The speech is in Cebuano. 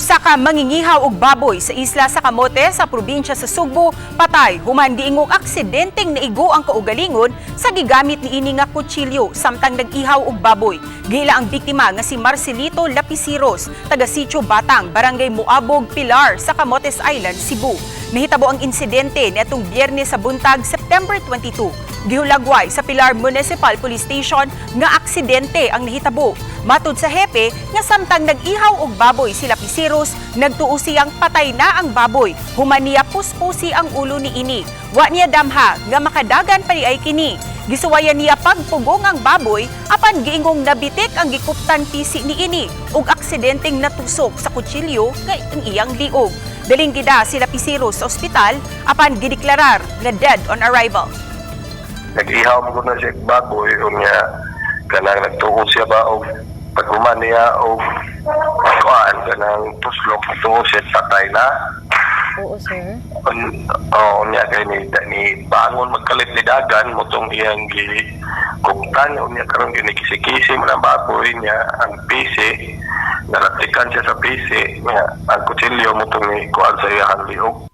Usa ka mangingihaw og baboy sa Isla sa Camote sa probinsya sa Sugbo patay human giingong aksidenteng naigo ang kaugalingon sa gigamit niini nga kutsilyo samtang nag-ihaw og baboy. Giila ang biktima nga si Marcelito Lapisiros, taga Sitio Batang, Barangay Moabog, Pilar sa Camotes Island, Cebu. Nahitabo ang insidente niadtong Biyernes sa buntag, September 22. Gihulagway sa Pilar Municipal Police Station nga aksidente ang nahitabo. Matud sa hepe nga samtang nag-ihaw og baboy si Lapisiros, nagtuo siyang patay na ang baboy. Human niya puspusi ang ulo niini. Wa niya damha nga makadagan pa diay kini. Gisuwayan niya pagpugong ang baboy apan giingong nabitik ang gikuptan pisi niini ug aksidenteng natusok sa kutsilyo nga ang iyang liog. Daling gida si Lapisiros sa ospital apan gideklarar nga dead on arrival. Nag-ihaw mo na siya og baboy, unya kanang nagtuo siya ba og paghuman niya og kuan kanang tuslok, tuo siya patay na. Oo, sir. Oh, unya kay ni bangon magkalit ni dagan mao tong iyang gi kuptan, unya karon ginikisi-kisi man ang baboy niya, ang pisi nalatikan siya sa pisi niya, ang kutsilyo mao tong ni kuan sa iyang liog.